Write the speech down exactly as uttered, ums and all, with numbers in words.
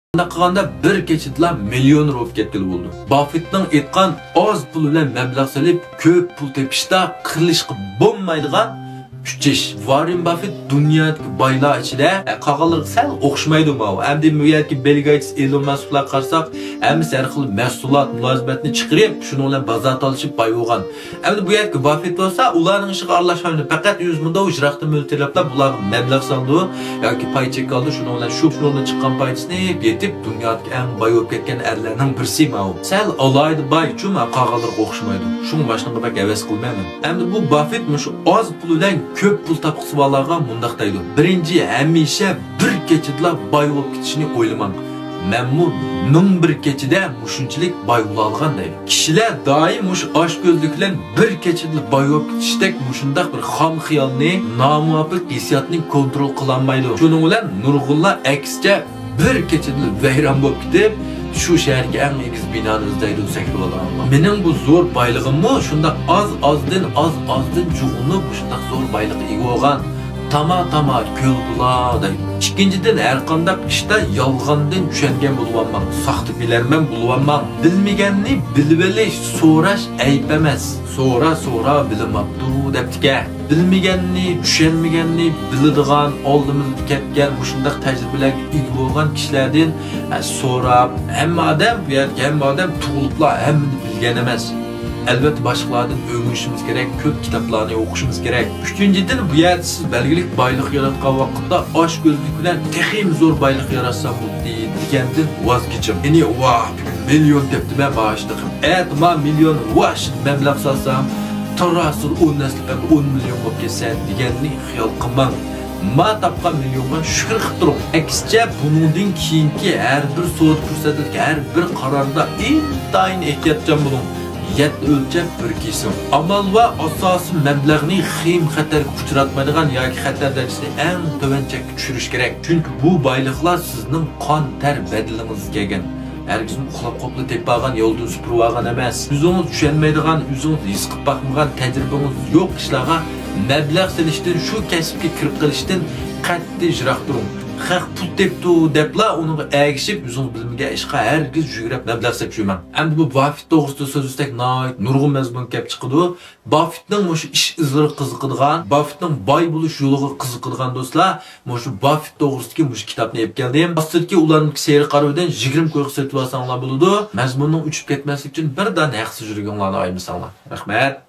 شۇنداق قىلغاندا بىر كېچىدىلا مىليونېر بولۇپ كەتكىلى بولىدۇ. باففېتنىڭ ئېيتقان ئاز پۇل بىلەن مەبلەغ سېلىپ كۆپ پۇل تېپىشتا قىلىشقا بولمايدىغان ئۈچ ئىش. ۋاررېن باففېت دۇنيادىكى بايلار ئىچىدە، ئە، قالغانلىرىغا سەل ئوخشىمايدۇ ماۋۇ. ئەمدى بۇ يەردىكى بىل گېيتس، ئېلون ماسكلارغا قارىساق، ھەممىسى ھەر خىل مەھسۇلات، مۇلازىمەتنى چىقىرىپ، شۇنىڭ بىلەن بازار تالىشىپ باي بولغان. ئەمدى بۇ يەردىكى باففېت بولسا ئۇلارنىڭ ئىشىغا ئارىلاشمايدۇ. پەقەت يۈز مىڭ دوللار يىراقتىن مۆلچەرلەپلا بۇلارغا مەبلەغ سالىدۇ ياكى پاي چېك ئالىدۇ. شۇنىڭ بىلەن شۇ، شۇنىڭدىن چىققان پايدىسىنى يېتىپ، دۇنيادىكى ئەڭ باي بولۇپ كەتكەن ئەرلەرنىڭ بىرسى ماۋۇ. سەل ئالاھىدە باي، چۈنكى قالغانلىرىغا ئوخشىمايدۇ. شۇڭا ماشىنىغا بەك ھەۋەس قىلمايمەن. ئەمدى بۇ باففېت مۇشۇ ئاز پۇل بىلەن كۆپ پۇل تاپقۇسى بارلارغا مۇنداق دەيدۇ: بىرىنچى، ھەمىشە بىر كېچىدىلا باي بولۇپ كېتىشنى ئويلىماڭ. مەنمۇ مىڭ بىر كېچىدە مۇشۇنچىلىك باي بولالىغان دەيدۇ. كىشىلەر دائىم مۇشۇ ئاچكۆزلۈك بىلەن بىر كېچىدىلا باي بولۇپ كېتىشتەك مۇشۇنداق بىر خام خىيالنى، نامۇۋاپىق ھېسسىياتنى كونترول قىلالمايدۇ. شۇنىڭ بىلەن نۇرغۇنلار ئەكسىچە بىر كېچىدىلا ۋەيران بولۇپ كېتىپ، شۇ شەھەردىكى ئەڭ ئېگىز بىنانى ئىزدەيدۇ سەكرىۋالغانغا. مېنىڭ بۇ زور بايلىقىممۇ شۇنداق ئاز-ئازدىن، ئاز-ئازدىن جۇغلىنىپ، مۇشۇنداق زور بايلىققا ئىگە بولغان. تاما-تاما كۆل بۇلا دەيدۇ. ئىككىنچىدىن، ھەرقانداق ئىشتا يالغاندىن چۈشەنگەن بولۇۋالماڭ، ساختا بىلەرمەن بولۇۋالماڭ. بىلمىگەننى بىلىۋېلىش، سوراش ئەيىب ئەمەس. سورا، سورا، بىلمەپتۇ دەپتىكەن. بىلمىگەننى، چۈشەنمىگەننى بىلىدىغان، ئالدىمىزدا كەتكەن، مۇشۇنداق تەجرىبىلەرگە ئىگە بولغان كىشىلەردىن، ئە، سوراپ، ھەممە ئادەم، بۇ يەردىكى ھەممە ئادەم تۇغۇلۇپلا ھەممىنى بىلگەن ئەمەس. ئەلۋەتتە، باشقىلاردىن ئۆگىنىشىمىز كېرەك، كۆپ كىتابلارنى ئوقۇشىمىز كېرەك. ئۈچىنچىدىن، بۇ يەردە سىز بەلگىلىك بايلىق ياراتقان ۋاقىتتا ئاچكۆزلۈك بىلەن تېخىمۇ زور بايلىق ياراتسام بولدى دېگەندىن ۋاز كېچىڭ. يەنى، ۋاھ، بۈگۈن مىليون تېپتىمەن، مائاشلىقىم. ئەتە ما مىليون، ۋاھ، مەبلەغ سالسام، تاراسىدا ئون نەسلىك ئون مىليون بولۇپ كەتسە دېگەننى خىيال قىلماڭ. ما تاپقان مىليونغا شۈكۈر قىلىپ تۇرۇڭ. ئەكسىچە، بۇنىڭدىن كېيىنكى ھەر بىر سودا پۇرسەتلىك ھەر بىر قاراردا ئىنتايىن ئېھتىياتچان بولۇڭ. يەتتە ئۆلچەپ بىر كېسىڭ. ئامال بار، ئاساسىي مەبلەغنى خېيىم خەتەرگە ئۇچراتمايدىغان ياكى خەتەر دەرىجىسىنى ئەڭ تۆۋەن چەككە چۈشۈرۈش كېرەك. چۈنكى بۇ بايلىقلار سىزنىڭ قان تەر بەدىلىڭىزگە كەلگەن. ھەرگىزمۇ ئۇخلاپ قوپلا تېپىۋالغان، يولدىن سۈپۈرۈۋالغان ئەمەس. ئۆزىڭىز چۈشەنمەيدىغان، ئۆزىڭىز ھېس قىلىپ باقمىغان، تەجرىبىڭىز يوق ئىشلارغا مەبلەغ سېلىشتىن، شۇ كەسىپكە كىرىپ قېلىشتىن قەتئىي يىراق تۇرۇڭ. خەق پۇل تېپىپتۇ دەپلا ئۇنىڭغا ئەگىشىپ، ئۆزىڭىز بىلمىگەن ئىشقا ھەرگىز يۈگرەپ مەبلەغ سېلىپ يۈرمەڭ. ئەمدى بۇ باففېت توغرىسىدا سۆزلىسەك، ناھايىتى نۇرغۇن مەزمۇن كەپ چىقىدۇ. باففېتنىڭ مۇشۇ ئىش ئىزلىرىغا قىزىقىدىغان، باففېتنىڭ باي بولۇش يولىغا قىزىقىدىغان دوستلار، مۇشۇ باففېت توغرىسىدىكى مۇشۇ كىتابنى ئېلىپ كەلدىم. ئاستىدىكى ئۇلارنىڭ سېرىق قارىۋىدىن يىگىرمە كويغا سېتىۋالساڭلار بولىدۇ. مەزمۇننىڭ ئۆچۈپ كەتمەسلىكى ئۈچۈن بىردانە ھەقسىز يۈرىكىڭلارنى ئايىمىساڭلار. رەھمەت.